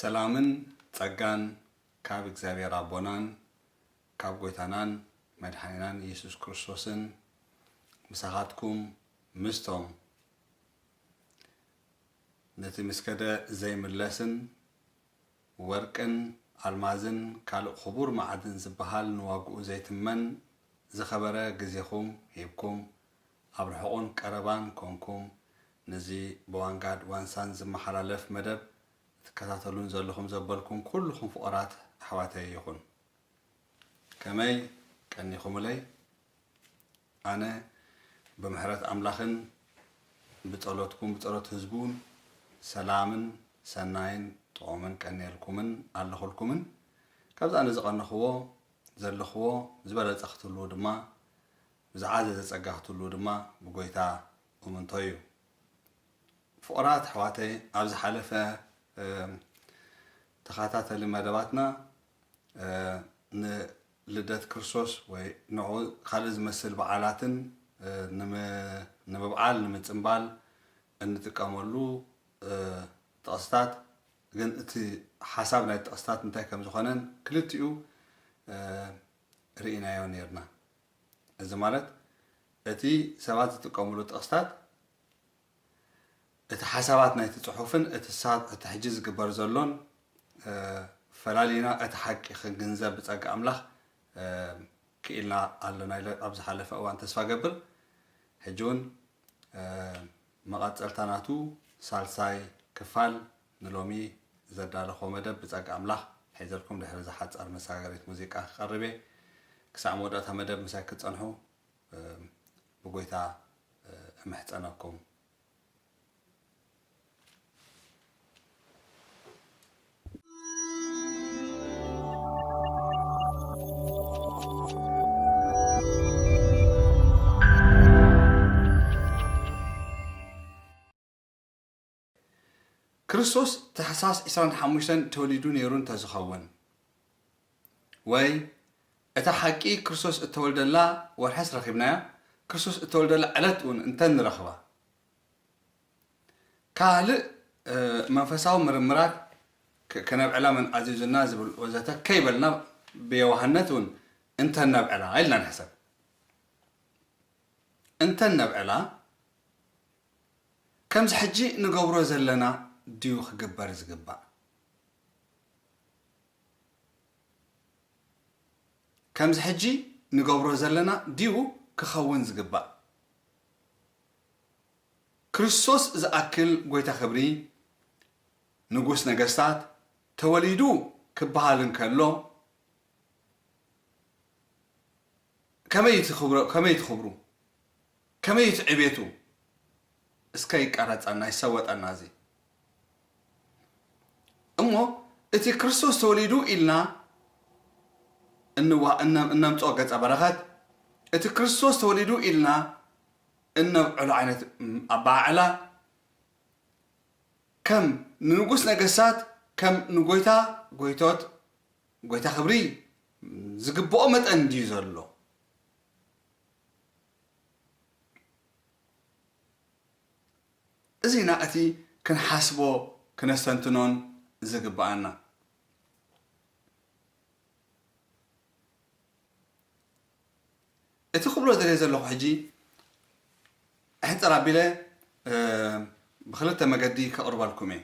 ሰላምን ጸጋን ካብ እግዚኣብሔር ኣቦናን ካብ ጐይታናን መድሓኒናን ኢየሱስ ክርስቶስን ምሳኻትኩም ምስቶም ነቲ ምስ ከደ ዘይምለስን ወርቅን ኣልማዝን ካልእ ክቡር መዓድን ዝበሃል ንዋግኡ ዘይትመን ዝኸበረ ግዜኹም ሂብኩም ኣብ ርሑቕን ቀረባን ኮንኩም ነዚ ብዋንጋድ ዋንሳን ዝመሓላለፍ መደብ ትከታተሉን ዘለኹም ዘበልኩም ኩልኹም ፍቑራት ኣሕዋተይ ይኹን። ከመይ ቀኒኹምለይ? ኣነ ብምሕረት ኣምላኽን ብጸሎትኩም ብጸሎት ህዝቡን ሰላምን ሰናይን ጥዑምን ቀንየልኩምን ኣለኹልኩምን። ካብዚ ኣነ ዝቐነኽዎ ዘለኽዎ ዝበለጸ ክትህልዉ ድማ ብዝዓዘዘ ጸጋ ክትህልዉ ድማ ብጎይታ እምንቶ እዩ። ፍቑራት ኣሕዋተይ፣ ኣብ ዝሓለፈ ተኸታተሊ መደባትና ንልደት ክርስቶስ ወይ ንዑ ካልእ ዝመስል በዓላትን ንምብዓል ንምጽምባል እንጥቀመሉ ጥቕስታት፣ ግን እቲ ሓሳብ ናይ ጥቕስታት እንታይ ከም ዝኾነን ክልቲኡ ርኢናዮ ነይርና። እዚ ማለት እቲ ሰባት ዝጥቀምሉ ጥቕስታት እቲ ሓሳባት ናይቲ ጽሑፍን እቲ ሳ-፣ እቲ ሕጂ ዝግበር ዘሎን ፈላሊና እቲ ሓቂ ክንግንዘብ ብጸጋ ኣምላኽ ክኢልና ኣለና ኢለ ኣብ ዝሓለፈ እዋን ተስፋ ገብር። ሕጂ እውን መቐጸልታ ናቱ ሳልሳይ ክፋል ንሎሚ ዘዳለኹዎ መደብ ብጸጋ ኣምላኽ ሒዘልኩም ድሕሪ እዛ ሓጻር መሰጋገሪት ሙዚቃ ክቐርብ እየ። ክሳዕ መወዳእታ መደብ ምሳይ ክትጸንሑ ብጎይታ እምሕጸነኩም። ክርስቶስ ታሕሳስ ዕስራን ሓሙሽተን ተወሊዱ ነይሩ እንተዝኸውን፣ ወይ እታ ሓቂ ክርስቶስ እተወልደላ ወርሐስ ረኺብናያ፣ ክርስቶስ እተወልደላ ዕለት እውን እንተንረኽባ፣ ካልእ መንፈሳዊ ምርምራት ከነብዕላ መን ኣዚዙና ዝብል ወዘተ ከይበልና ብየዋህነት እውን እንተነብዕላ ኢልና ንሕሰብ። እንተነብዕላ ከምዚ ሕጂ ንገብሮ ዘለና ድዩ ክግበር ዝግባእ? ከምዚ ሕጂ ንገብሮ ዘለና ድዩ ክኸውን ዝግባእ? ክርስቶስ ዝኣክል ጐይታ ክብሪ፣ ንጉስ ነገስታት ተወሊዱ ክበሃል እንከሎ፣ ከመይ እዩ እቲ ክብሮ-፣ ከመይ እዩ እቲ ክብሩ? ከመይ እዩ እቲ ዕቤቱ? እስከ ይቀረጸና፣ ይሰወጠና እዚ። እሞ እቲ ክርስቶስ ተወሊዱ ኢልና እንዋ-፣ እነ-፣ እነምጽኦ ገጸ በረኸት፣ እቲ ክርስቶስ ተወሊዱ ኢልና እነብዕሎ ዓይነት ኣበዓዕላ፣ ከም ንንጉስ ነገስታት፣ ከም ንጎይታ ጎይቶት፣ ጎይታ ክብሪ ዝግብኦ መጠን ድዩ ዘሎ? እዚ ኢና እቲ ክንሓስቦ ክነስተንትኖን ዝግብኣና። እቲ ክብሎ ዝደልየ ዘለኹ ሕጂ፣ ሕጽር ኣቢለ፣ እ፣ ብኽልተ መገዲ ከቕርበልኩም እየ።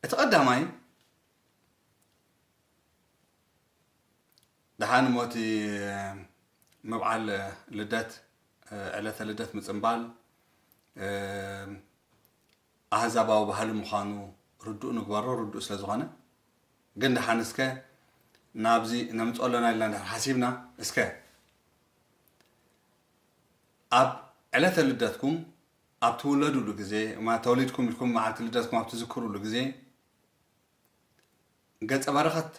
እቲ ቀዳማይ፣ ደሓን እሞ እቲ ምብዓል ልደት፣ ዕለተ ልደት ምጽንባል፣ ኣህዛባዊ ባህሊ ምዃኑ ርዱእ ንግበሮ፣ ርዱእ ስለ ዝኾነ። ግን ደሓን እስከ ናብዚ ነምጽኦ ኣለና ኢልና እንድሕር ሓሲብና፣ እስከ ኣብ ዕለተ ልደትኩም ኣብ ትውለዱሉ ግዜ፣ ማ-፣ ተወሊድኩም ኢልኩም መዓልቲ ልደትኩም ኣብ ትዝክሩሉ ግዜ፣ ገጸ በረኸት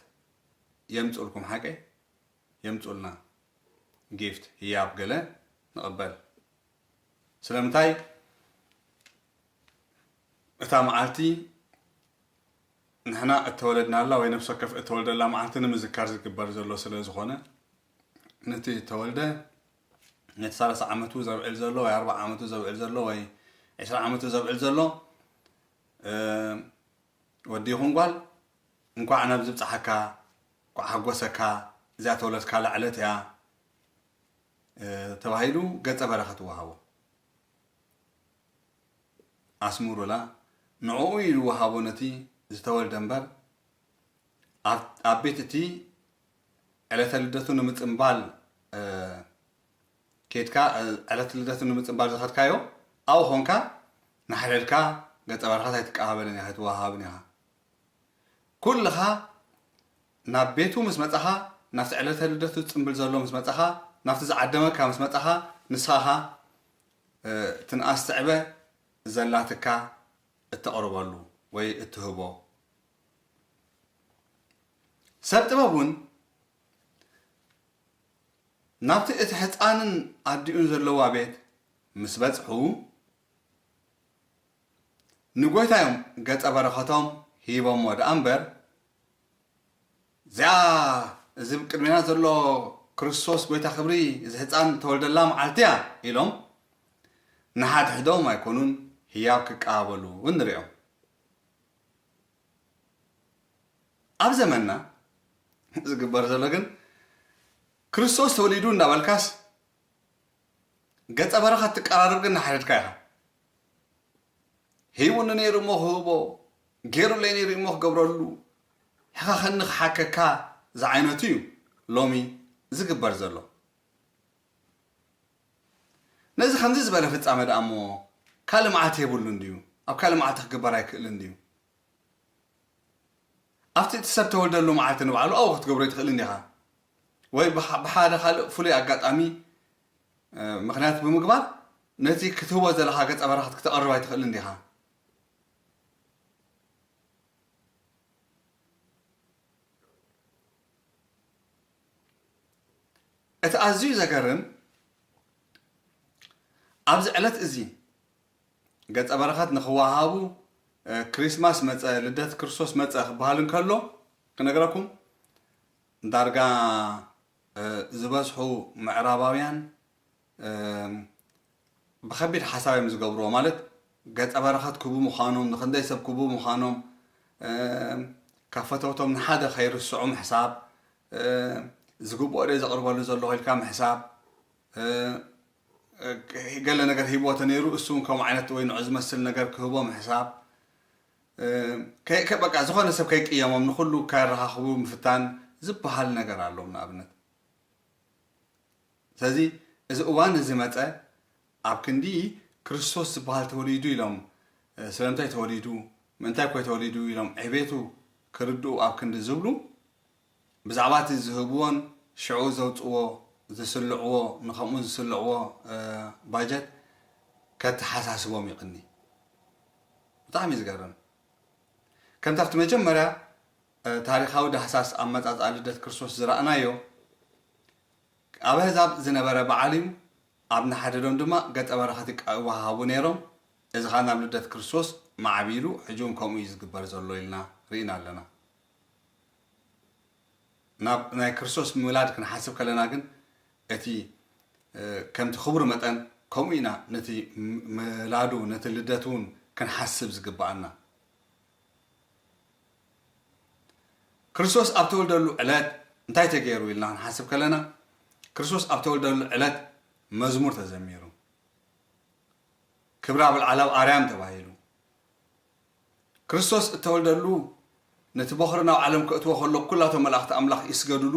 የምጽኡልኩም፣ ሓቀይ? የምጽኡልና። ጊፍት፣ ህያብ ገለ ንቕበል። ስለምንታይ? እታ መዓልቲ ንሕና እተወለድናላ ወይ ነፍሲ ወከፍ እተወልደላ መዓልቲ ንምዝካር ዝግበር ዘሎ ስለ ዝኾነ፣ ነቲ እተወልደ፣ ነቲ ሰላሳ ዓመቱ ዘብዕል ዘሎ ወይ ኣርብዓ ዓመቱ ዘብዕል ዘሎ ወይ ዕስራ ዓመቱ ዘብዕል ዘሎ፣ እ፣ ወዲ ይኹን ጓል፣ "እንኳዕ ናብዚ ብጽሓካ፣ እንኳዕ ሓጎሰካ፣ እዚኣ ተወለድካላ ዕለት እያ" ተባሂሉ ገጸ በረኸት ይወሃቦ። ኣስምሩላ፣ ንዕኡ እዩ ዝወሃቦ ነቲ ዝተወልደ እምበር፣ ኣብ ቤት እቲ ዕለተ ልደቱ ንምጽምባል ኬድካ፣ ዕለተ ልደቱ ንምጽምባል ዝኸድካዮ ኣብኡ ኾንካ፣ ናሕረድካ፣ ገጸ በረኸት ኣይትቀባበልን ኢኻ፣ ኣይትወሃሃብን ኢኻ። ኩልኻ ናብ ቤቱ ምስ መጻኻ፣ ናብቲ ዕለተ ልደቱ ዝጽምብል ዘሎ ምስ መጻኻ፣ ናብቲ ዝዓደመካ ምስ መጻኻ፣ ንስኻ እቲ ንኣስተዕበ ዘላትካ እተቕርበሉ ወይ እትህቦ። ሰብ ጥበብ እውን ናብቲ እቲ ሕፃንን ኣዲኡን ዘለዋ ቤት ምስ በጽሑ፣ ንጎይታ እዮም ገጸ በረኸቶም ሂቦሞ ደኣ እምበር፣ "እዚኣ እዚ ቅድሜና ዘሎ ክርስቶስ ጎይታ ክብሪ፣ እዚ ህፃን ተወልደላ መዓልቲ እያ" ኢሎም ንሓድሕዶም ኣይኮኑን ህያብ ክቀባበሉ እውን ንሪኦም። ኣብ ዘመንና ዝግበር ዘሎ ግን፣ ክርስቶስ ተወሊዱ እንዳበልካስ፣ ገጸ በረኸት ትቀራረብ ግን ንሓድሕድካ ኢኻ። ሂቡኒ ነይሩ እሞ ክህቦ፣ ገይሩለይ ነይሩ እሞ ክገብረሉ፣ ሕኸኸኒ ክሓከካ ዝዓይነቱ እዩ ሎሚ ዝግበር ዘሎ። ነዚ ከምዚ ዝበለ ፍጻመ ደኣ እሞ ካልእ መዓልቲ የብሉን ድዩ? ኣብ ካልእ መዓልቲ ክግበር ኣይክእልን ድዩ? ኣብቲ እቲ ሰብ ተወልደሉ መዓልቲ ንባዕሉ ኣብኡ ክትገብሮ ኣይትኽእልን ዲኻ? ወይ ብሓ-፣ ብሓደ ካልእ ፍሉይ ኣጋጣሚ፣ እ፣ ምኽንያት ብምግባር ነቲ ክትህቦ ዘለኻ ገጸ በረኸት ክተቕርብ ኣይትኽእልን ዲኻ? እቲ ኣዝዩ ዘገርም፣ ኣብዚ ዕለት እዚ ገጸ በረኸት ንኽወሃቡ፣ እ፣ ክሪስማስ መጸ፣ ልደት ክርስቶስ መጸ ክበሃል እንከሎ፣ ክነግረኩም፣ ዳርጋ፣ እ፣ ዝበዝሑ ምዕራባውያን፣ እ፣ ብኸቢድ ሓሳብ እዮም ዝገብርዎ። ማለት፣ ገጸ በረኸት ክቡ ምዃኖም፣ ንኽንደይ ሰብ ክቡ ምዃኖም፣ እ፣ ካብ ፈተውቶም ንሓደ ከይርስዑ ምሕሳብ፣ እ፣ ዝግብኦ ዶ ዘቕርበሉ ዘለኹ ኢልካ ምሕሳብ፣ እ፣ ገለ ነገር ሂብዎ ተነይሩ፣ እሱ እውን ከምኡ ዓይነት ወይ ንዑ ዝመስል ነገር ክህቦ ምሕሳብ፣ እ፣ ከ-፣ ከ-፣ በቃ፣ ዝኾነ ሰብ ከይቅየሞም፣ ንኹሉ ከራኻኽቡ ምፍታን ዝበሃል ነገር ኣሎም፣ ንኣብነት። ስለዚ፣ እዚ እዋን እዚ መጸ፣ ኣብ ክንዲ ክርስቶስ ዝበሃል ተወሊዱ ኢሎም፣ እ፣ ስለምንታይ ተወሊዱ፣ ምእንታይ ኮይ ተወሊዱ ኢሎም ዕቤቱ ክርድኡ ኣብ ክንዲ ዝብሉ፣ ብዛዕባ እቲ ዝህብዎን ሽዑ ዘውጽዎ፣ ዝስልዕዎ፣ ንኸምኡ ዝስልዕዎ፣ እ፣ ባጀት ከተሓሳስቦም ይቕኒ። ብጣዕሚ እዩ ዝገርም። ከምቲ ኣብቲ መጀመርያ፣ እ፣ ታሪኻዊ ዳህሳስ ኣመጻጽኣ ልደት ክርስቶስ ዝረኣናዮ፣ ኣብ ኣህዛብ ዝነበረ በዓል እዩ። ኣብ ንሓደዶም ድማ ገጸ በረኸት ይቃ-፣ ይወሃሃቡ ነይሮም። እዚ ኸኣ ናብ ልደት ክርስቶስ ማዕቢሉ፣ ሕጂ እውን ከምኡ እዩ ዝግበር ዘሎ ኢልና ርኢና ኣለና። ናብ ናይ ክርስቶስ ምውላድ ክንሓስብ ከለና ግን፣ እቲ፣ እ፣ ከምቲ ክቡር መጠን፣ ከምኡ ኢና ነቲ ም-፣ ምላዱ፣ ነቲ ልደት እውን ክንሓስብ ዝግብኣና። ክርስቶስ ኣብ ተወልደሉ ዕለት እንታይ ተገይሩ ኢልና ክንሓስብ ከለና፣ ክርስቶስ ኣብ ተወልደሉ ዕለት መዝሙር ተዘሚሩ። ክብሪ ኣብ ኣልዓላዊ ኣርያም ተባሂሉ። ክርስቶስ እተወልደሉ፣ ነቲ በኹሪ ናብ ዓለም ከእትዎ ከሎ፣ ኩላቶም መላእኽቲ ኣምላኽ ይስገዱሉ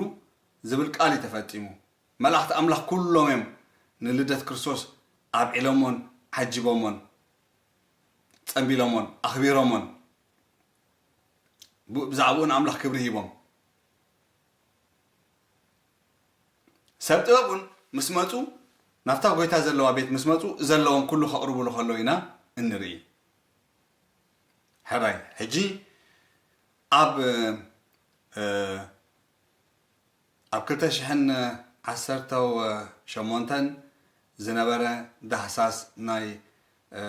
ዝብል ቃል እዩ ተፈጺሙ። መላእኽቲ ኣምላኽ ኩሎም እዮም ንልደት ክርስቶስ ኣብዒሎሞን ዓጂቦሞን ጸንቢሎሞን ኣኽቢሮሞን። ብ-፣ ብዛዕባኡ ንኣምላኽ ክብሪ ሂቦም። ሰብ ጥበብ እውን ምስ መጹ፣ ናብታ ጎይታ ዘለዋ ቤት ምስ መጹ፣ ዘለዎም ኩሉ ከቕርቡሉ ከለዉ ኢና እንርኢ። ሕራይ፣ ሕጂ ኣብ፣ እ፣ ኣብ ክልተ ሽሕን ዓሰርተው ሸሞንተን ዝነበረ ዳህሳስ ናይ፣ እ፣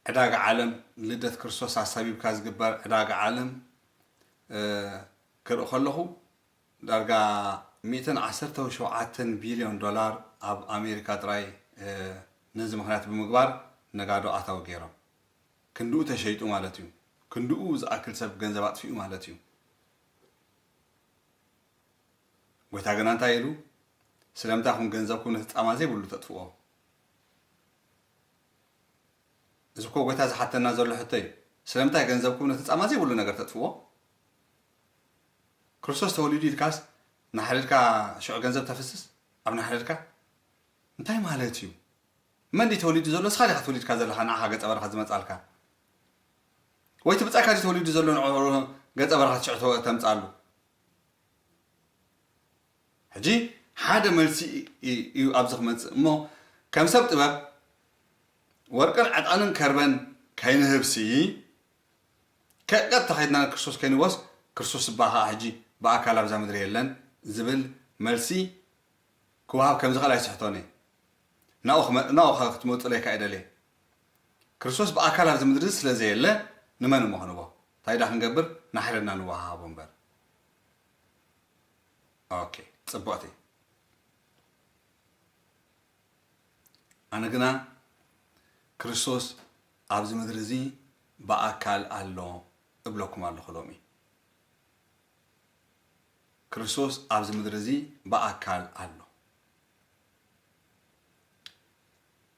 ዕዳጋ ዓለም፣ ልደት ክርስቶስ ኣሳቢብካ ዝግበር ዕዳጋ ዓለም፣ እ፣ ክርኢ ከለኹ፣ ዳርጋ ሚእትን ዓሰርተው ሸውዓተን ቢልዮን ዶላር ኣብ ኣሜሪካ ጥራይ፣ እ፣ ነዚ ምኽንያት ብምግባር ነጋዶ ኣታዊ ገይሮም። ክንድኡ ተሸይጡ ማለት እዩ። ክንድኡ ዝኣክል ሰብ ገንዘብ ኣጥፊኡ ማለት እዩ። ጎይታ ግና እንታይ ኢሉ? ስለምንታይ ኢኹም ገንዘብኩም ነቲ ጻማ ዘይብሉ ተጥፍዎ? እዚ እኮ ጎይታ ዝሓተና ዘሎ ሕቶ እዩ። ስለምንታይ ገንዘብኩም ነቲ ጻማ ዘይብሉ ነገር ተጥፍዎ? ክርስቶስ ተወሊዱ ኢልካስ ናሕረድካ ሽዑ ገንዘብ ተፍስስ? ኣብ ናሕረድካ እንታይ ማለት እዩ? መን ድዩ ተወሊዱ ዘሎ? ንስኻ ዲኻ ተወሊድካ ዘለኻ ንዓኻ ገጸ በረኸት ዝመጻልካ? ወይ እቲ ብጻይካ ድዩ ተወሊዱ ዘሎ ንዕኡ ገጸ በረኸት ሽዑ ተወ-፣ ተምጻሉ? ሕጂ ሓደ መልሲ እዩ ኣብዚ ክመጽእ እሞ፣ ከም ሰብ ጥበብ ወርቅን ዕጣንን ከርበን ከይንህብሲ፣ ከቀብ ተኸይድና ክርስቶስ ከይንወስ፣ ክርስቶስ እባ ኸዓ ሕጂ ብኣካል ኣብዛ ምድሪ የለን ዝብል መልሲ ክወሃብ ከም ዝኽእል ኣይስሕቶን እየ። ናብኡ ክመ-፣ ናብኡ ከ-፣ ክትመጹለይ ከኣ ይደልየ። ክርስቶስ ብኣካል ኣብዚ ምድሪ ስለ ዘየለ፣ ንመን እሞ ክንቦ? እንታይ ደኣ ክንገብር? ናሕረድና ንወሃሃቦ እምበር። ኦኬ፣ ጽቡቕቲ። ኣነ ግና ክርስቶስ ኣብዚ ምድሪ እዚ ብኣካል ኣሎ እብለኩም ኣለኹ ሎሚ። ክርስቶስ ኣብዚ ምድሪ እዚ ብኣካል ኣሎ።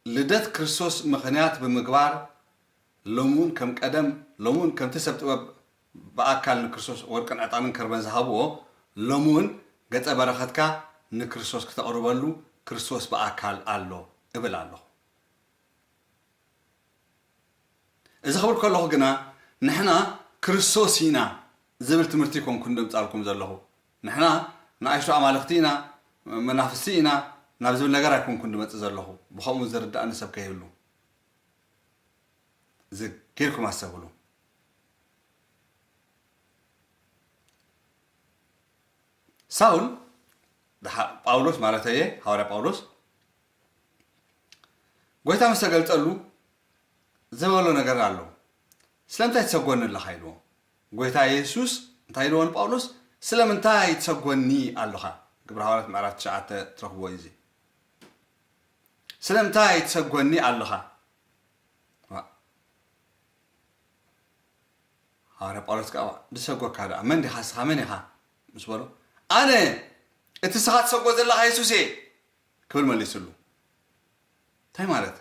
ልደት ክርስቶስ ምኽንያት ብምግባር፣ ሎሚ እውን ከም ቀደም፣ ሎሚ እውን ከምቲ ሰብ ጥበብ ብኣካል ንክርስቶስ ወርቅን ዕጣንን ከርበን ዝሃብዎ፣ ሎሚ እውን ገጸ በረኸትካ ንክርስቶስ ክተቕርበሉ ክርስቶስ ብኣካል ኣሎ እብል ኣለኹ። እዚ ክብል ከለኹ ግና፣ ንሕና ክርስቶስ ኢና ዝብል ትምህርቲ ኣይኮንኩን ደምጻልኩም ዘለኹ። ንሕና ንኣሽቱ ኣማልኽቲ ኢና፣ መናፍስቲ ኢና ናብ ዝብል ነገር ኣይኮንኩን ድመጽእ ዘለኹ። ብኸምኡ ዝርዳእኒ ሰብ ከይህሉ። እዚ ጌርኩም ኣስተብህሉ። ሳውል፣ ድሓ-፣ ጳውሎስ ማለት እየ፣ ሃዋርያ ጳውሎስ፣ ጎይታ ምስ ተገልጸሉ ዝበሎ ነገር ኣሎ። "ስለምንታይ ትሰጎኒ ኣለኻ?" ኢልዎ። ጎይታ የሱስ እንታይ ኢልዎ ንጳውሎስ? "ስለምንታይ ትሰጎኒ ኣለኻ?" ግብረ ሃዋርያት ምዕራፍ ትሽዓተ ትረኽብዎ እዩ እዚ። "ስለምንታይ ትሰጎኒ ኣለኻ?" ዋ። ሃዋርያ ጳውሎስ ከኣ፣ "ድሰጎካ ደኣ፣ መን ዲኻ ንስኻ? መን ኢኻ?" ምስ በሎ፣ "ኣነ እቲ ንስኻ ትሰጎ ዘለኻ የሱስ እየ" ክብል መሊስሉ። እንታይ ማለት?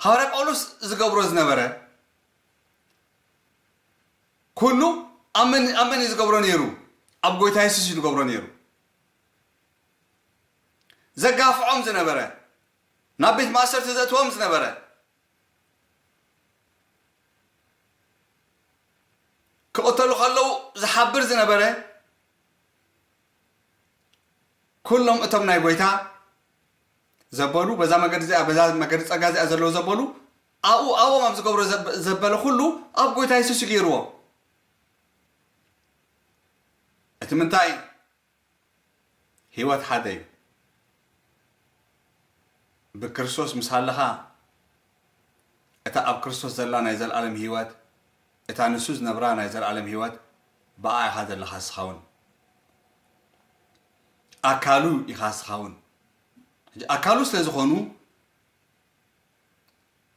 ሃዋርያ ጳውሎስ ዝገብሮ ዝነበረ ኩሉ ኣብ መን፣ ኣብ መን እዩ ዝገብሮ ነይሩ? ኣብ ጎይታ የሱስ እዩ ዝገብሮ ነይሩ። ዘጋፍዖም ዝነበረ፣ ናብ ቤት ማእሰርቲ ዘእትዎም ዝነበረ፣ ክቕተሉ ከለዉ ዝሓብር ዝነበረ፣ ኩሎም እቶም ናይ ጎይታ ዘበሉ፣ በዛ መገዲ እዚኣ፣ በዛ መገዲ ጸጋ እዚኣ ዘለዉ ዘበሉ፣ ኣብኡ፣ ኣብኦም ኣብ ዝገብሮ ዘበ-፣ ዘበለ ኩሉ ኣብ ጎይታ የሱስ እዩ ገይርዎ። እቲ ምንታይ? ህይወት ሓደ እዩ። ብክርስቶስ ምስ ሃለኻ፣ እታ ኣብ ክርስቶስ ዘላ ናይ ዘለኣለም ህይወት፣ እታ ንሱ ዝነብራ ናይ ዘለኣለም ህይወት፣ ብኣ ኢኻ ዘለኻ እስኻ እውን። ኣካሉ ኢኻ እስኻ እውን። ሕጂ ኣካሉ ስለ ዝኾኑ፣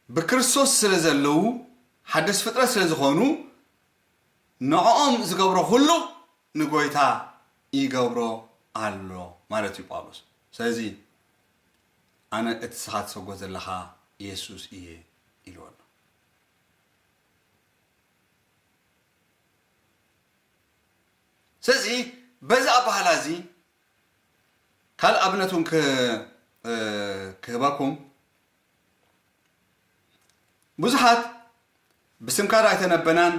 ብክርስቶስ ስለ ዘለዉ፣ ሓደስ ፍጥረት ስለ ዝኾኑ፣ ንዕኦም ዝገብሮ ኩሉ ንጎይታ ይገብሮ ኣሎ ማለት እዩ ጳውሎስ። ስለዚ፣ "ኣነ እቲ ንስኻ ትሰጎ ዘለኻ የሱስ እየ" ኢልዎ ኣሎ። ስለዚ፣ በዚ ኣበሃህላ እዚ፣ ካልእ ኣብነት እውን ክ-፣ እ፣ ክህበኩም። ብዙሓት፣ "ብስምካ ዶ ኣይተነበናን?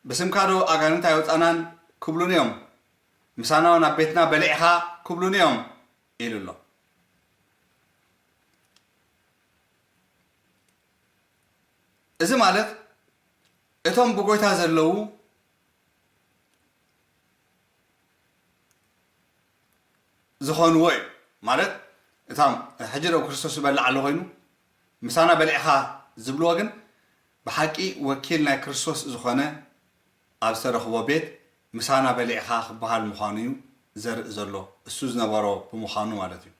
ብስምካ ዶ ኣጋንንት ኣይወጻናን?" ክብሉኒ እዮም። "ምሳና እውን ኣብ ቤትና በሊዕኻ?" ክብሉኒ እዮም ኢሉ ኣሎ። እዚ ማለት እቶም ብጎይታ ዘለዉ ዝኾንዎ እዩ። ማለት እታ ሕጂ ደው ክርስቶስ ዝበልዕ ኣሎ ኮይኑ ምሳና በሊዕኻ ዝብልዎ ግን ብሓቂ ወኪል ናይ ክርስቶስ ዝኾነ ኣብ ዝተረኽቦ ቤት ምሳና በሊዕኻ ክበሃል ምዃኑ እዩ ዘርኢ ዘሎ። እሱ ዝነበሮ ብምዃኑ ማለት እዩ።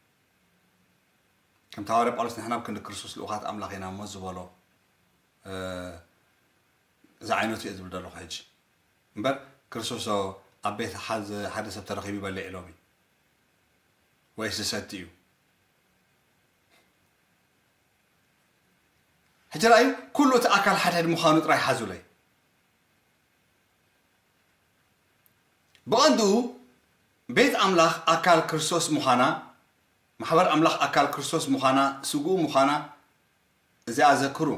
ከምቲ ሃዋርያ ጳውሎስ ንሕና ኣብ ክንዲ ክርስቶስ ልኡኻት ኣምላኽ ኢና እሞ ዝበሎ። እዚ ዓይነቱ እየ ዝብል ዘለኹ ሕጂ። እምበር ክርስቶስ ኣብ ቤት ሓዝ-፣ ሓደ ሰብ ተረኺቡ ይበልዕ ኢሎም እዩ ወይስ ዝሰቲ እዩ? ሕጂ ረኣዩ፣ ኩሉ እቲ ኣካል ሓደ ምዃኑ ጥራይ ሓዙለይ። ብቐንዱ ቤት ኣምላኽ ኣካል ክርስቶስ ምዃና፣ ማሕበር ኣምላኽ ኣካል ክርስቶስ ምዃና፣ ስግኡ ምዃና እዚኣ ዘክሩ።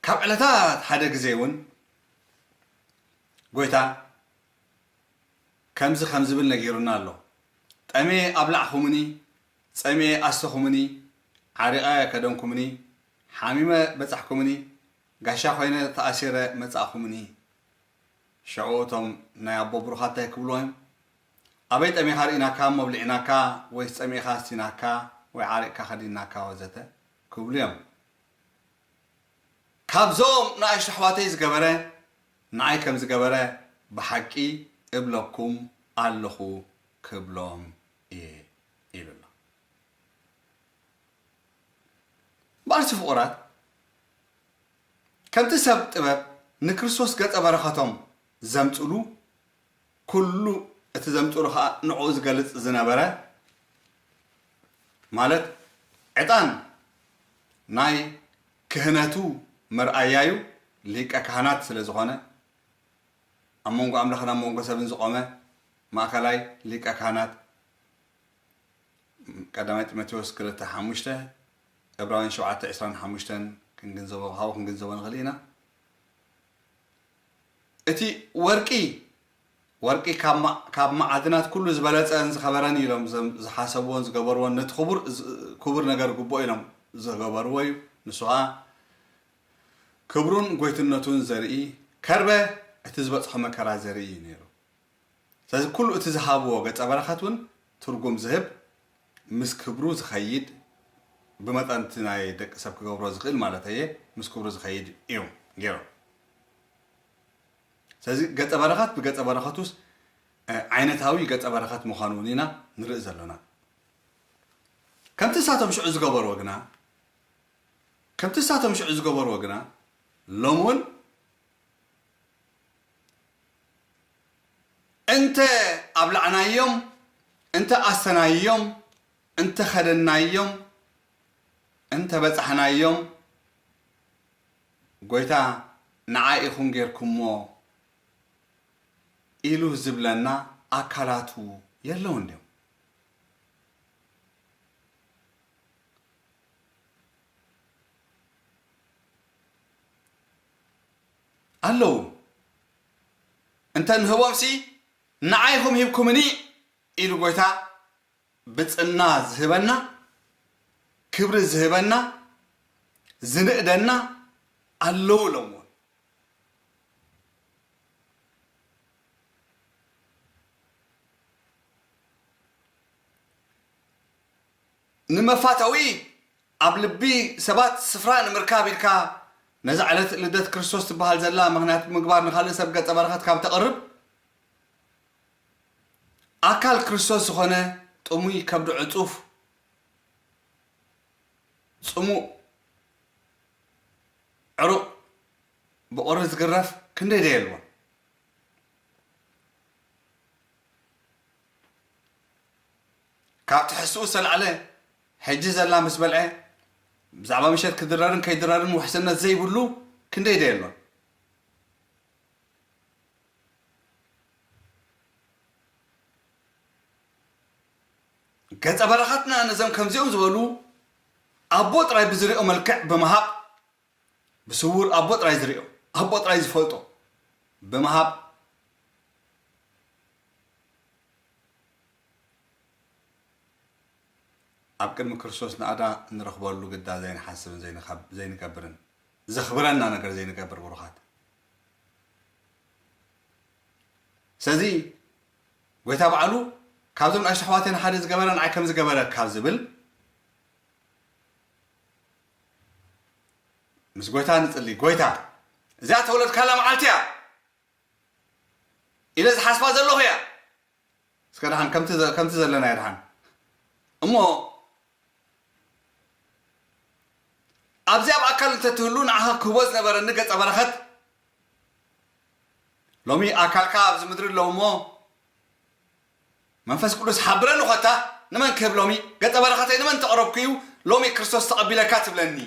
ካብ ዕለታት ሓደ ግዜ እውን ጎይታ ከምዚ ከም ዝብል ነጊሩና ኣሎ። "ጠምየ ኣብላዕኹምኒ፣ ጸሚኤ ኣስተኹምኒ፣ ዓሪቐ ከደንኩምኒ፣ ሓሚመ በጻሕኩምኒ፣ ጋሻ ኮይነ ተኣሲረ መጻእኹምኒ።" ሽዑ እቶም ናይ ኣቦ ብሩኻት እንታይ ክብልዎ እዮም? "ኣበይ ጠሚኻ ርኢናካ እሞ ኣብሊዕናካ፣ ወይስ ጸሚእኻ ኣስቲናካ፣ ወይ ዓሪቕካ ከዲንናካ ወዘተ?" ክብሉ እዮም። ካብዞም ንኣሽቱ ኣሕዋተይ ዝገበረ፣ ንዓይ ከም ዝገበረ ብሓቂ እብለኩም ኣለኹ ክብሎም እየ ኢሉ ኣሎ። እምበኣርሲ ፍቑራት፣ ከምቲ ሰብ ጥበብ ንክርስቶስ ገጸ በረኸቶም ዘምጽሉ፣ ኩሉ እቲ ዘምጽሉ ኸኣ ንዕኡ ዝገልጽ ዝነበረ፣ ማለት ዕጣን ናይ ክህነቱ መርኣያዩ ሊቀ ካህናት ስለ ዝኾነ፣ ኣብ መንጎ ኣምላኽን ኣብ መንጎ ሰብን ዝቖመ ማእከላይ ሊቀ ካህናት፣ ቀዳማይ ጢሞቴዎስ ክልተ ሓሙሽተ፣ ዕብራውያን ሸውዓተ ዕስራን ሓሙሽተን ክንግንዘቦ፣ ካብኡ ክንግንዘቦ ንኽእል ኢና። እቲ ወርቂ፣ ወርቂ ካብ ማ-፣ ካብ መዓድናት ኩሉ ዝበለጸን ዝኸበረን ኢሎም ዘም-፣ ዝሓሰብዎን ዝገበርዎን፣ ነቲ ክቡር ዝ-፣ ክቡር ነገር ግቡኦ ኢሎም ዝገበርዎ እዩ። ንሱ ኸኣ ክብሩን ጎይትነቱን ዘርኢ፣ ከርበ እቲ ዝበጽሖ መከራ ዘርኢ እዩ ነይሩ። ስለዚ ኩሉ እቲ ዝሃብዎ ገጸ በረኸት እውን ትርጉም ዝህብ፣ ምስ ክብሩ ዝኸይድ፣ ብመጠን እቲ ናይ ደቂ ሰብ ክገብሮ ዝኽእል ማለት እየ፣ ምስ ክብሩ ዝኸይድ እዮም ገይሮም። ስለዚ ገጸ በረኸት ብገጸ በረኸቱስ፣ እ፣ ዓይነታዊ ገጸ በረኸት ምዃኑ እውን ኢና ንርኢ ዘሎና። ከምቲ ንሳቶም ሽዑ ዝገበርዎ ግና፣ ከምቲ ንሳቶም ሽዑ ዝገበርዎ ግና፣ ሎም እውን እንተ ኣብላዕናዮም፣ እንተ ኣስተናዮም፣ እንተ ኸደናዮም፣ እንተ በጻሕናዮም፣ ጎይታ ንዓይ ኢኹም ጌርኩሞ ኢሉ ዝብለና ኣካላቱ የለውን ድዮም? ኣለዉ። እንተ ንህቦምሲ፣ ንዓይ ኢኹም ሂብኩምኒ ኢሉ ጎይታ ብጽና ዝህበና፣ ክብሪ ዝህበና፣ ዝንእደና ኣለዉ ኢሎምዎ። ንመፋተዊ ኣብ ልቢ ሰባት ስፍራ ንምርካብ ኢልካ ነዛ ዕለት ልደት ክርስቶስ ትበሃል ዘላ ምኽንያት ምግባር ንኻልእ ሰብ ገጸ በረኸት ካብ ተቕርብ፣ ኣካል ክርስቶስ ዝኾነ ጥሙይ ከብዱ ዕጹፍ፣ ጽሙእ ዕሩቕ ብቑሪ ዝግረፍ ክንደይ ዶ የልቦን? ካብ ትሕዝትኡ ዝተላዕለ፣ ሕጂ ዘላ ምስ በልዐ፣ ብዛዕባ ምሸት ክድረርን ከይድረርን ውሕስነት ዘይብሉ ክንደይ ዶ የሎን? ገጸ በረኸትና ነዞም ከምዚኦም ዝበሉ ኣቦ ጥራይ ብዝሪኦ መልክዕ ብምሃብ፣ ብስውር ኣቦ ጥራይ ዝሪኦ፣ ኣቦ ጥራይ ዝፈልጦ ብምሃብ፣ ኣብ ቅድሚ ክርስቶስ ናእዳ እንረኽበሉ ግዳ ዘይንሓስብን ዘይንኻብ-፣ ዘይንገብርን፣ ዘኽብረና ነገር ዘይንገብር፣ ብሩኻት። ስለዚ፣ ጎይታ ባዕሉ፣ "ካብዞም ንኣሽቱ ኣሕዋተይ ንሓደ ዝገበረ ንዓይ ከም ዝገበረ" ካብ ዝብል፣ ምስ ጎይታ ንጽሊ። "ጎይታ፣ እዚኣ ተወለድካላ መዓልቲ እያ ኢለ ዝሓስባ ዘለኹ እያ። እስከ ደሓን ከምቲ ዘ-፣ ከምቲ ዘለናዮ ደሓን እሞ ኣብዚ ኣብ ኣካል እንተትህሉ ንዓኻ ክህቦ ዝነበረኒ ገጸ በረኸት፣ ሎሚ ኣካልካ ኣብዚ ምድሪ ኣለዉ እሞ፣ መንፈስ ቅዱስ ሓብረኒ ኾታ፣ ንመን ክህብ ሎሚ? ገጸ በረኸተይ ንመን ተቕረብኩ እዩ? ሎሚ ክርስቶስ ተቐቢለካ ትብለኒ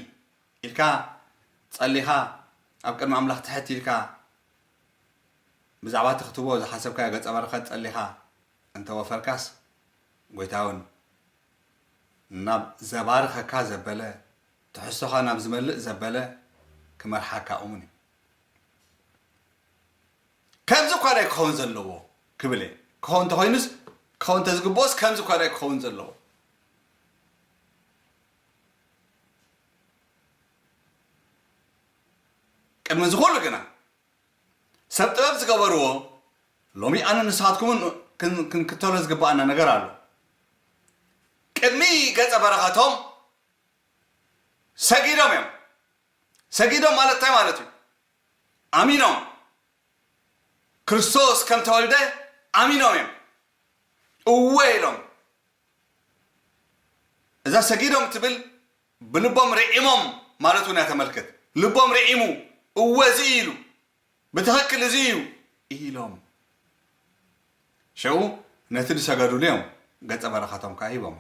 ኢልካ ጸሊኻ፣ ኣብ ቅድሚ ኣምላኽ ትሕት ኢልካ፣ ብዛዕባ እቲ ክትህቦ ዝሓሰብካዮ ገጸ በረኸት ጸሊኻ እንተወፈርካስ፣ ጎይታ እውን ናብ ዘባርኸካ ዘበለ፣ ትሕዝቶኻ ናብ ዝመልእ ዘበለ ክመርሓካ እሙን እዩ። ከምዚ እኳ ዳይ ክኸውን ዘለዎ ክብል እየ። ክኸውን እንተኾይኑስ፣ ክኸውን እንተዝግብኦስ፣ ከምዚ እኳ ዳይ ክኸውን ዘለዎ። ቅድሚ እዚ ኩሉ ግና፣ ሰብ ጥበብ ዝገበርዎ፣ ሎሚ ኣነ ንስኻትኩምን ክን-፣ ክንክተሎ ዝግብኣና ነገር ኣሎ። ቅድሚ ገጸ በረኸቶም ሰጊዶም እዮም። ሰጊዶም ማለት እንታይ ማለት እዩ? ኣሚኖም። ክርስቶስ ከም ተወልደ ኣሚኖም እዮም። እወ ኢሎም። እዛ ሰጊዶም ትብል ብልቦም ርዒሞም ማለት እውን እያ ተመልክት። ልቦም ርዒሙ፣ እወ እዚ እዩ ኢሉ፣ ብትኽክል እዚ እዩ ኢሎም። ሽዑ ነቲ ዝሰገዱሉ እዮም ገጸ በረኸቶም ከኣ ሂቦሞ።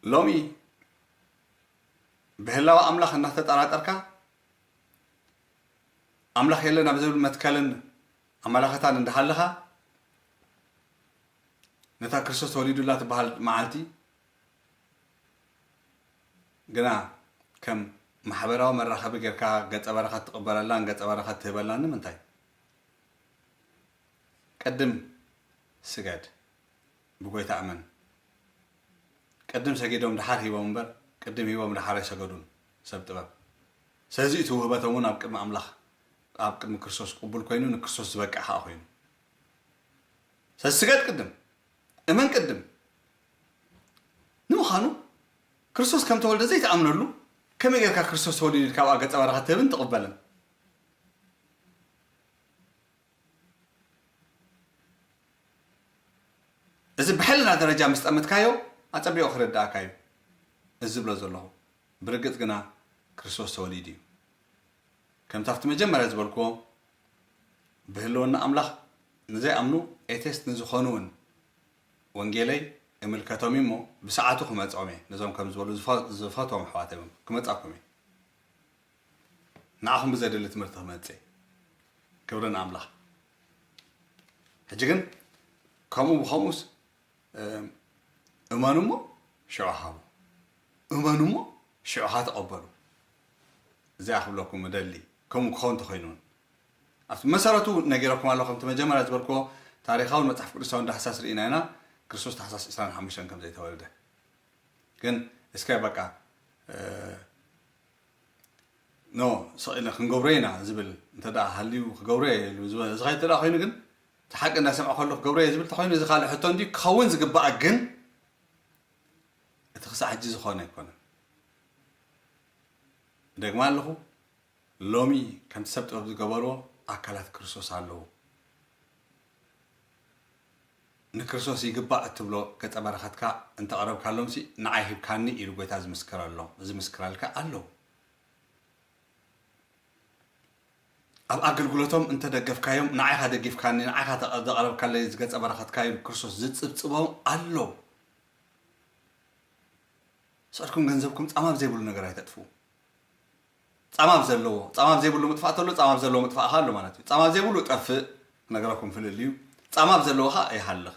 ሎሚ ብህላወ ኣምላኽ እናተጠራጠርካ፣ ኣምላኽ የለን ኣብ ዝብል መትከልን ኣመላኸታን እንዳሃለኻ፣ ነታ ክርስቶስ ተወሊዱላ ትበሃል መዓልቲ ግና ከም ማሕበራዊ መራኸቢ ጌርካ ገጸ በረኸት ትቕበለላን ገጸ በረኸት ትህበላን ንምንታይ? ቅድም ስገድ፣ ብጎይታ እመን። ቅድም ሰጊዶም ደሓር ሂቦም እምበር፣ ቅድም ሂቦም ደሓር ኣይሰገዱን ሰብ ጥበብ። ስለዚ እቲ ውህበቶም እውን ኣብ ቅድሚ ኣምላኽ፣ ኣብ ቅድሚ ክርስቶስ ቅቡል ኮይኑ፣ ንክርስቶስ ዝበቅዕ ከኣ ኮይኑ። ስለዚ ስገድ ቅድም፣ እመን ቅድም። ንምዃኑ ክርስቶስ ከም ተወልደ ዘይትኣምነሉ፣ ከመይ ጌርካ ክርስቶስ ተወሊዱ ኢልካ ኣብኣ ገጸ በረኸት ትህብን ትቕበልን? እዚ ብሕልና ደረጃ ምስ ጠመትካዮ፣ ኣጸቢቑ ክርድኣካ እዩ። እዚ ዝብሎ ዘለኹ፣ ብርግጽ ግና ክርስቶስ ተወሊዱ እዩ። ከምቲ ኣብቲ መጀመርያ ዝበልክዎ፣ ብህልውና ኣምላኽ ንዘይኣምኑ ኤቴስት ንዝኾኑ እውን ወንጌለይ እምልከቶም እዩ እሞ፣ ብሰዓቱ ክመጽኦም እየ። ነዞም ከም ዝበሉ ዝፈ-፣ ዝፈትዎም ኣሕዋተይ እውን ክመጻኩም እየ። ንዓኹም ብዘድሊ ትምህርቲ ክመጽእ። ክብሪ ንኣምላኽ። ሕጂ ግን ከምኡ ብኸምኡስ፣ እም፣ እመኑ እሞ ሽዑ ሃቡ። እመኑ እሞ ሽዑ ኸኣ ተቐበሉ። እዚኣ ክብለኩም እደሊ። ከምኡ ክኸውን እንተኾይኑ እውን። ኣብቲ መሰረቱ ነጊረኩም ኣለኹ፣ ከምቲ መጀመርያ ዝበልክዎ ታሪኻውን መጽሓፍ ቅዱሳውን ዳህሳስ ርኢና ኢና፣ ክርስቶስ ታሕሳስ ዕስራን ሓሙሽተን ከም ዘይተወልደ። ግን እስከ በቃ፣ እ፣ ኖ፣ ስቕ ኢልና ክንገብሮ ኢና ዝብል እንተ ደኣ ሃልዩ ክገብሮ እየ ኢሉ ዝበ-፣ ዝኸይድ እንተ ደኣ ኮይኑ ግን፣ እቲ ሓቂ እንዳሰምዐ ከሎ ክገብሮ እየ ዝብል እንተኾይኑ፣ እዚ ካልእ ሕቶ እንድዩ ክኸውን ዝግባእ፣ ግን እቲ ክሳዕ ሕጂ ዝኾነ ኣይኮነን። እደግማ ኣለኹ፣ ሎሚ ከምቲ ሰብ ጥበብ ዝገበርዎ ኣካላት ክርስቶስ ኣለዉ። ንክርስቶስ ይግባእ እትብሎ ገጸ በረኸትካ እንተቕረብካሎምሲ፣ ንዓይ ሂብካኒ ኢሉ ጎይታ ዝምስክረሎም፣ ዝምስክረልካ ኣለዉ። ኣብ ኣገልግሎቶም እንተደገፍካዮም፣ ንዓይ ኢኻ ደጊፍካኒ፣ ንዓይ ኢኻ ተቐ-፣ ዘቕረብካለይ ዝገጸ በረኸትካ ኢሉ ክርስቶስ ዝጽብጽቦም ኣለዉ። ስዕርኩም ገንዘብኩም ጻማ ኣብ ዘይብሉ ነገር ኣይተጥፍኡ። ጻማ ኣብ ዘለዎ፣ ጻማ ኣብ ዘይብሉ ምጥፋእ ተሎ፣ ጻማ ኣብ ዘለዎ ምጥፋእ ኣሎ ማለት እዩ። ጻማ ኣብ ዘይብሉ ጠፍእ፣ ነገረኩም ፍልል እዩ። ጻማ ኣብ ዘለዎ ኸኣ ይሃልኽ።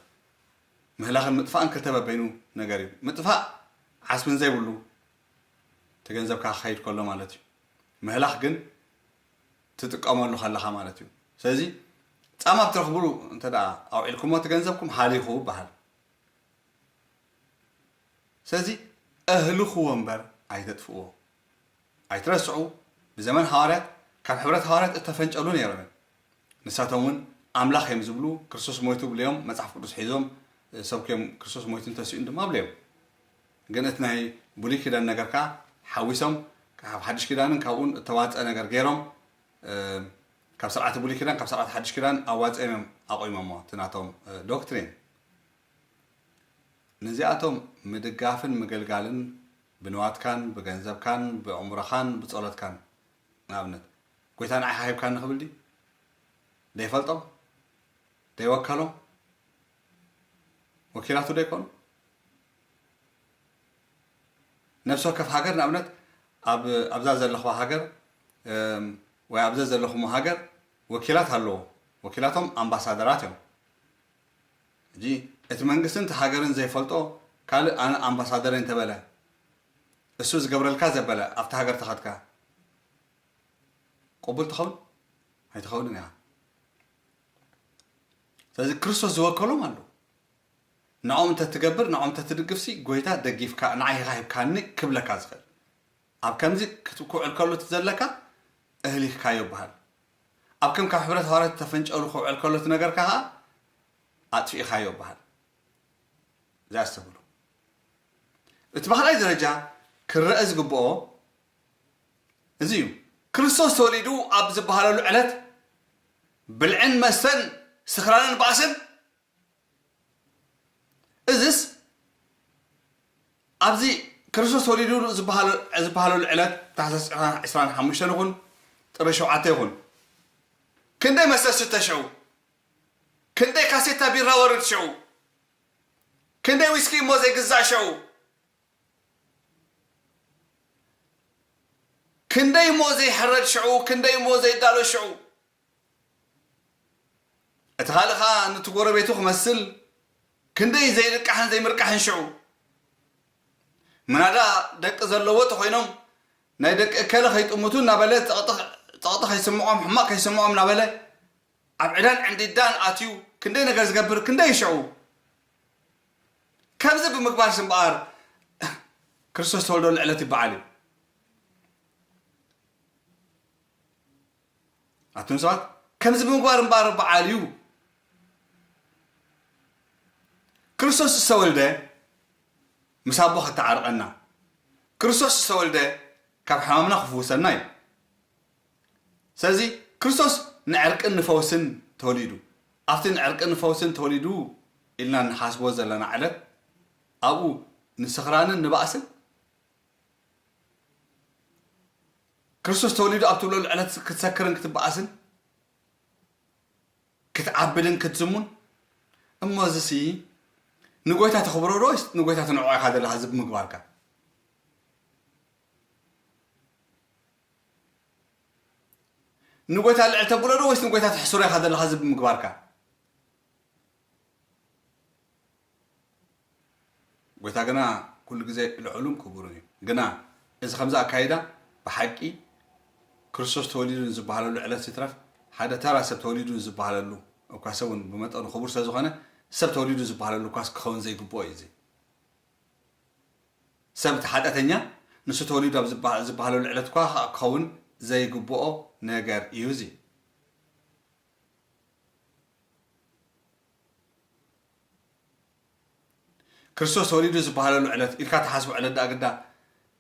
ምህላኽን ምጥፋእን ክልተ በበይኑ ነገር እዩ። ምጥፋእ ዓስቢ ዘይብሉ፣ እቲ ገንዘብካ ክኸይድ ከሎ ማለት እዩ። ምህላኽ ግን ትጥቀመሉ ከለኻ ማለት እዩ። ስለዚ ጻማ ኣብ ትረኽብሉ እንተ ደኣ ኣውዒልኩሞ፣ እቲ ገንዘብኩም ሃሊኹ ይበሃል። ስለዚ እህልኽዎ እምበር ኣይተጥፍእዎ። ኣይትረስዑ፣ ብዘመን ሃዋርያት ካብ ሕብረት ሃዋርያት እተፈንጨሉ ነይሮም እዮም። ንሳቶም እውን ኣምላኽ እዮም ዝብሉ፣ ክርስቶስ ሞይቱ ብለዮም፣ መጽሓፍ ቅዱስ ሒዞም፣ ሰብኩም ክርስቶስ ሞይቱን ተሲኡን ድማ ብለዮም። ግን እቲ ናይ ብሉይ ኪዳን ነገር ከኣ ሓዊሶም፣ ካብ ሓድሽ ኪዳንን ካብኡን እተዋጸ ነገር ገይሮም፣ እ፣ ካብ ስርዓተ ብሉይ ኪዳን፣ ካብ ስርዓተ ሓድሽ ኪዳን ኣዋጺኦም እዮም ኣቑሞሞ፣ እቲ ናቶም፣ እ፣ ዶክትሪን። ነዚኣቶም ምድጋፍን ምግልጋልን ብንዋትካን ብገንዘብካን ብእምሮኻን ብጸሎትካን፣ ንኣብነት፣ ጎይታ ንዓኻ ሂብካኒ ክብል ድዩ? ደይፈልጦም? ደይወከሎም? ወኪላቱ ደይኮኑ? ነፍሲ ወከፍ ሃገር፣ ንኣብነት፣ ኣብ ኣብዛ ዘለኹዋ ሃገር፣ እም፣ ወይ ኣብዛ ዘለኹሞ ሃገር ወኪላት ኣለዎ። ወኪላቶም ኣምባሳደራት እዮም። ሕጂ እቲ መንግስትን እቲ ሃገርን ዘይፈልጦ ካልእ ኣነ ኣምባሳደር እንተበለ፣ እሱ ዝገብረልካ ዘበለ ኣብቲ ሃገር ተኸድካ ቅቡል ትኸውን? ኣይትኸውንን እያ። ስለዚ ክርስቶስ ዝወከሎም ኣለዉ። ንዕኦም እንተትገብር፣ ንዕኦም እንተትድግፍሲ፣ ጎይታ ደጊፍካ፣ ንዓይ ኢኻ ሂብካኒ ክብለካ ዝኽእል። ኣብ ከምዚ ክት-፣ ክውዕል ከሎ እቲ ዘለካ እህሊኽካዮ ይበሃል። ኣብ ከም ካብ ሕብረት ሃዋርያት ተፈንጨሉ ክውዕል ከሎ እቲ ነገርካ ኸኣ ኣጥፊእኻዮ ይበሃል። እዚኣ ኣስተብህሉ። እቲ ብኻልኣይ ደረጃ ክረአ ዝግብኦ እዚ እዩ። ክርስቶስ ተወሊዱ ኣብ ዝበሃለሉ ዕለት ብልዕን መስተን ስኽራንን ባእስን፣ እዝስ ኣብዚ ክርስቶስ ተወሊዱ ዝበሃለ-፣ ዝበሃለሉ ዕለት ታሕሳስ ዕስራን ሓሙሽተን ይኹን ጥሪ ሸውዓተ ይኹን፣ ክንደይ መስተ ዝስተ ሽዑ፣ ክንደይ ካሴታ ቢራ ወርድ ሽዑ፣ ክንደይ ዊስኪ እሞ ዘይግዛእ ሽዑ፣ ክንደይ እሞ ዘይሕረድ ሽዑ፣ ክንደይ እሞ ዘይዳሎ ሽዑ። እቲ ካልእ ኸኣ ነቲ ጎረቤቱ ክመስል ክንደይ ዘይልቃሕን ዘይምርቃሕን ሽዑ። ምናዳ ደቂ ዘለዎ ተኾይኖም ናይ ደቂ እከለ ከይጥምቱ እናበለ ጸቕጢ፣ ጸቕጢ ከይስምዖም፣ ሕማቕ ከይስምዖም እናበለ ኣብ ዕዳን ዕንዲዳን ኣትዩ ክንደይ ነገር ዝገብር፣ ክንደይ ሽዑ። ከምዚ ብምግባርሲ እምበኣር ክርስቶስ ዝተወልደሉ ዕለት ይበዓል እዩ። ኣቱም ሰባት፣ ከምዚ ብምግባር እምበኣር በዓል እዩ። ክርስቶስ ዝተወልደ ምስ ኣቦ ከተዓርቐና፣ ክርስቶስ ዝተወልደ ካብ ሕማምና ክፍውሰና እዩ። ስለዚ ክርስቶስ ንዕርቅን ንፈውስን ተወሊዱ። ኣብቲ ንዕርቅን ንፈውስን ተወሊዱ ኢልና ንሓስቦ ዘለና ዕለት፣ ኣብኡ ንስኽራንን ንባእስን፣ ክርስቶስ ተወሊዱ ኣብ ትብለሉ ዕለት ክትሰክርን ክትበኣስን፣ ክትዓብድን ክትዝሙን። እሞ እዚሲ ንጎይታ ተኽብሮ ዶ ወይስ ንጎይታ ትንዕቆ ኢኻ ዘለኻ? እዚ ብምግባርካ ንጎይታ ልዕል ተብሎ ዶ ወይስ ንጎይታ ተሕስሮ ኢኻ ዘለኻ? እዚ ብምግባርካ ጎይታ ግና ኩሉ ግዜ ልዑልን ክቡርን እዩ። ግና እዚ ከምዚ ኣካይዳ ብሓቂ ክርስቶስ ተወሊዱ ንዝበሃለሉ ዕለት ይትረፍ፣ ሓደ ተራ ሰብ ተወሊዱ ንዝበሃለሉ እኳ፣ ሰብ እውን ብመጠኑ ክቡር ስለ ዝኾነ፣ ሰብ ተወሊዱ ዝበሃለሉ እኳስ ክኸውን ዘይግብኦ እዩ። እዚ ሰብ እቲ ሓጢኣተኛ ንሱ ተወሊዱ ኣብ ዝበሃ-፣ ዝበሃለሉ ዕለት እኳ ክኸውን ዘይግብኦ ነገር እዩ እዚ። ክርስቶስ ተወሊዱ ዝበሃለሉ ዕለት ኢልካ ትሓስቦ ዕለት ደኣ ግዳ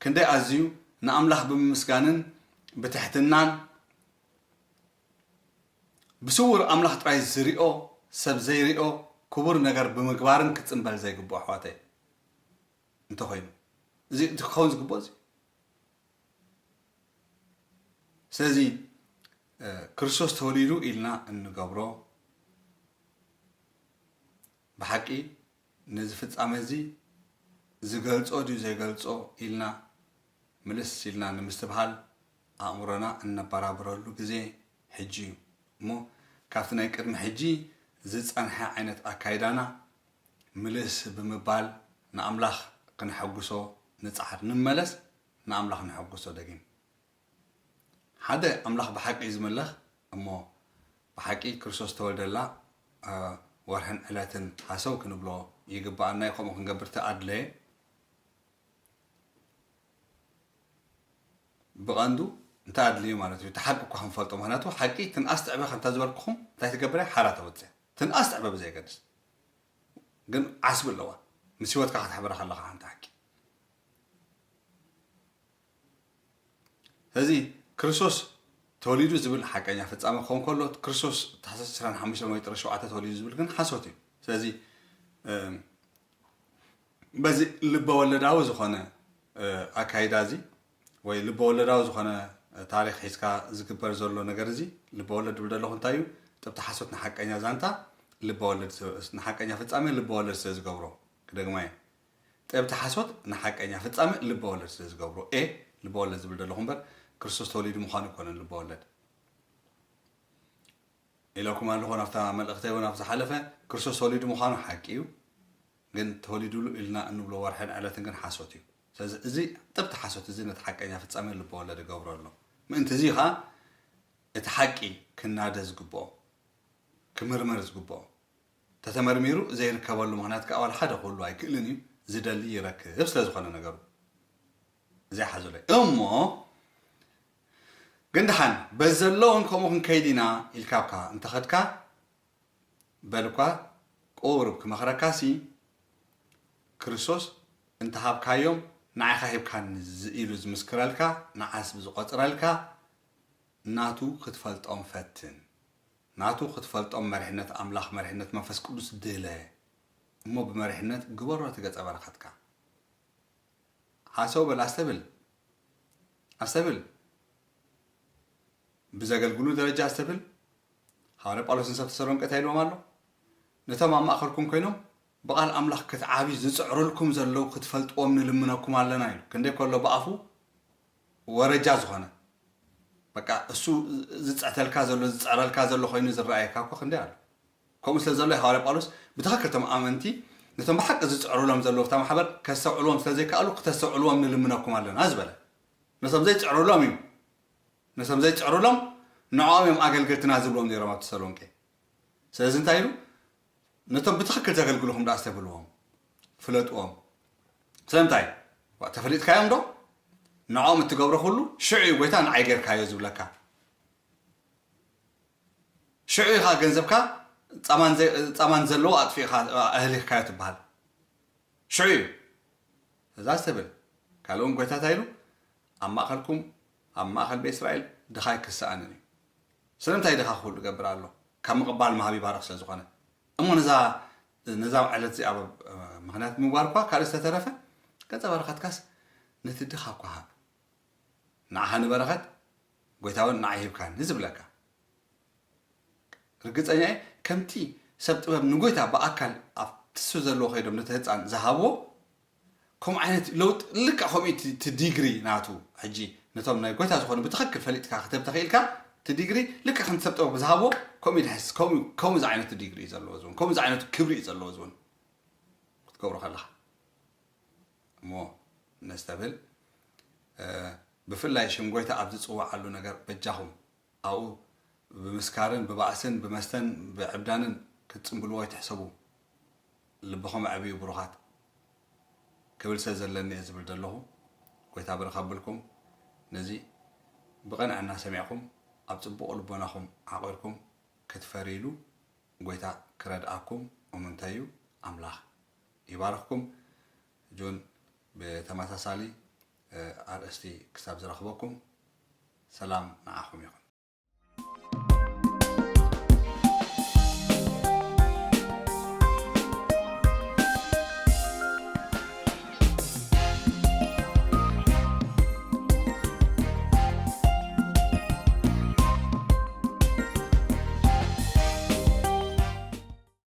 ክንደይ ኣዝዩ ንኣምላኽ ብምምስጋንን ብትሕትናን ብስውር ኣምላኽ ጥራይ ዝሪኦ ሰብ ዘይሪኦ ክቡር ነገር ብምግባርን ክጽንበል ዘይግብኦ ኣሕዋተይ እንተኾይኑ፣ እዚ እቲ ክኸውን ዝግብኦ እዚ። ስለዚ፣ እ፣ ክርስቶስ ተወሊዱ ኢልና እንገብሮ ብሓቂ ነዚ ፍጻመ እዚ ዝገልጾ ድዩ ዘይገልጾ ኢልና ምልስ ኢልና ንምስትብሃል ኣእምሮና እነበራብረሉ ግዜ ሕጂ እዩ። እሞ ካብቲ ናይ ቅድሚ ሕጂ ዝጸንሐ ዓይነት ኣካይዳና ምልስ ብምባል ንኣምላኽ ክነሐጉሶ ንጽዓር። ንመለስ፣ ንኣምላኽ ነሐጉሶ ደጊም። ሓደ ኣምላኽ ብሓቂ እዩ ዝምለኽ፣ እሞ ብሓቂ ክርስቶስ ዝተወልደላ፣ እ፣ ወርሕን ዕለትን ሃሰው ክንብሎ ይግብኣና እዩ። ከምኡ ክንገብር ተኣድለየ። ብቐንዱ እንታይ ኣድልዩ ማለት እዩ? እቲ ሓቂ እኳ ክንፈልጦ፣ ምኽንያቱ ሓቂ ትንኣስ ትዕበ ከምታ ዝበልኩኹም እንታይ ትገብር እያ? ሓራ ተውፅእ። ትንኣስ ትዕበ ብዘየገድስ። ግን ዓስቢ ኣለዋ። ምስ ህይወትካ ክትሕብራ ከለኻ ሓንቲ ሓቂ። ስለዚ ክርስቶስ ተወሊዱ ዝብል ሓቀኛ ፍጻመ ክኸውን ከሎ፣ ክርስቶስ ታሕሳስ ዕስራን ሓሙሽተን ወይ ጥሪ ሸውዓተ ተወሊዱ ዝብል ግን ሓሶት እዩ። ስለዚ፣ እም፣ በዚ ልበወለዳዊ ዝኾነ ኣካይዳ እዚ ወይ ልበወለዳዊ ዝኾነ ታሪኽ ሒዝካ ዝግበር ዘሎ ነገር እዚ፣ ልበወለድ ዝብል ዘለኹ እንታይ እዩ? ጥብቲ ሓሶት ንሓቀኛ ዛንታ ልበወለድ፣ ንሓቀኛ ፍጻሜ ልበወለድ ስለ ዝገብሮ። ክደግማ እየ። ጥብቲ ሓሶት ንሓቀኛ ፍጻሜ ልበወለድ ስለ ዝገብሮ። ኤ ልበወለድ ዝብል ዘለኹ እምበር ክርስቶስ ተወሊዱ ምዃኑ ኣይኮነን ልበወለድ። ኢለኩም ኣለኹ ናብታ መልእኽተይ እውን ኣብ ዝሓለፈ። ክርስቶስ ተወሊዱ ምዃኑ ሓቂ እዩ፣ ግን ተወሊዱሉ ኢልና እንብሎ ወርሕን ዕለትን ግን ሓሶት እዩ። ስለዚ እዚ ጥብቲ ሓሶት እዚ ነቲ ሓቀኛ ፍጻሜ ልበወለድ ይገብሮ ኣሎ። ምእንቲ እዚ ኸዓ እቲ ሓቂ ክናደ ዝግብኦ፣ ክምርመር ዝግብኦ፣ ተተመርሚሩ ዘይርከበሉ ምኽንያት ከዓ ዋላ ሓደ ክህሉ ኣይክእልን እዩ። ዝደሊ ይረክብ ስለ ዝኾነ ነገሩ። እዚ ሓዙለይ እሞ ግን ደሓን በዚ ዘሎ እውን ከምኡ ክንከይድ ኢና ኢልካ ኣብካ እንተኸድካ፣ በልኳ ቁሩብ ክመኽረካሲ፣ ክርስቶስ እንተሃብካዮም ንዓኻ ሂብካኒ ኢሉ ዝምስክረልካ፣ ንዓስብ ዝቆጽረልካ፣ ናቱ ክትፈልጦም ፈትን። ናቱ ክትፈልጦም መሪሕነት ኣምላኽ፣ መሪሕነት መንፈስ ቅዱስ ድለ እሞ ብመሪሕነት ግበሮ እቲ ገጸ በረኸትካ። ሓሰው በል፣ ኣስተብል፣ ኣስተብል። ብዘገልግሉ ደረጃ ኣስተብል። ሃዋርያ ጳውሎስ ንሰብ ተሰሎንቄ እንታይ ኢልዎም ኣሎ? ነቶም ኣብ ማእከልኩም ኮይኖም ብቓል ኣምላኽ ክትዓብዩ ዝጽዕሩልኩም ዘለዉ ክትፈልጥዎም ንልምነኩም ኣለና ኢሉ። ክንደይ ከሎ ብኣፉ ወረጃ ዝኾነ፣ በቃ እሱ ዝጽሕተልካ ዘሎ፣ ዝጽዕረልካ ዘሎ ኮይኑ ዝረኣየካ እኮ ክንደይ ኣሎ። ከምኡ ስለ ዘሎ ሃዋርያ ጳውሎስ ብትኽክል እቶም ኣመንቲ ነቶም ብሓቂ ዝጽዕሩሎም ዘለዉ እታ ማሕበር ከስተውዕልዎም ስለ ዘይከኣሉ ክተስተውዕልዎም ንልምነኩም ኣለና ዝበለ። ነቶም ዘይጽዕሩሎም እዩ። ነቶም ዘይጽዕሩሎም ንዕኦም እዮም ኣገልገልትና ዝብሎም ነይሮም ኣብ ተሰሎንቄ። ስለዚ እንታይ ኢሉ? ነቶም ብትኽክል ዘገልግሉኹም ደኣ ኣስተብህልዎም፣ ፍለጥዎም። ስለምንታይ? ዋ፣ ተፈሊጥካዮም ዶ? ንዕኦም እትገብሮ ኩሉ ሽዑ እዩ ጎይታ ንዓይ ጌርካዮ ዝብለካ። ሽዑ ኢኻ ገንዘብካ ጻማን ዘ-፣ ጻማን ዘለዎ ኣጥፊእኻ ኣህሊኽካዮ ትበሃል። ሽዑ እዩ እዛ ዝተብል። ካልእ እውን ጎይታ እንታይ ኢሉ? ኣብ ማእኸልኩም፣ ኣብ ማእኸል ቤት እስራኤል ድኻይ ክሰኣንን እዩ። ስለምንታይ ድኻ ክህሉ ይገብር ኣሎ? ካብ ምቕባል ምሃብ ይባርኽ ስለ ዝኾነ። እሞ ነዛ፣ ነዛ ዕለት እዚኣ ምኽንያት ምግባር እኳ ካልእ ዝተተረፈ፣ ገጸ በረኸትካስ ነቲ ድኻ እኳ ሃብ። ንዓኻ ንበረኸት፣ ጎይታ እውን ንዓይ ሂብካኒ ዝብለካ። ርግጸኛ እየ፣ ከምቲ ሰብ ጥበብ ንጎይታ ብኣካል ኣብቲ እሱ ዘለዎ ከይዶም ነቲ ህጻን ዝሃብዎ፣ ከምኡ ዓይነት ለውጢ፣ ልክዕ ከምኡ እቲ፣ እቲ ዲግሪ ናቱ። ሕጂ ነቶም ናይ ጎይታ ዝኾኑ ብትኽክል ፈሊጥካ ክትህብ ተኽኢልካ፣ እቲ ዲግሪ ልክዕ ከምቲ ሰብ ጥበብ ዝሃብዎ፣ ከምኡ እዩ ዝሕስ-፣ ከምኡ፣ ከምኡ ዝዓይነቱ ዲግሪ እዩ ዘለዎ ዝውን፣ ከምኡ ዝዓይነቱ ክብሪ እዩ ዘለዎ ዝውን ክትገብሮ ከለኻ። እሞ ነስተብል፣ እ፣ ብፍላይ ሽም ጎይታ ኣብ ዝጽውዓሉ ነገር በጃኹም ኣብኡ ብምስካርን ብባእስን ብመስተን ብዕብዳንን ክትጽምብልዎ ኣይትሕሰቡ። ልብኹም ኣዕብዩ ብሩኻት ክብል ስለ ዘለኒ እየ ዝብል ዘለኹ። ጎይታ ብርኽ ኣብልኩም። ነዚ ብቕንዕና ሰሚዕኩም ኣብ ጽቡቕ ልቦናኹም ዓቒርኩም ክትፈርይሉ ጎይታ ክረድኣኩም እሙንተይ እዩ። ኣምላኽ ይባርኽኩም። ጁን ብተመሳሳሊ፣ እ፣ ኣርእስቲ ክሳብ ዝረኽበኩም ሰላም ንዓኹም ይኹን።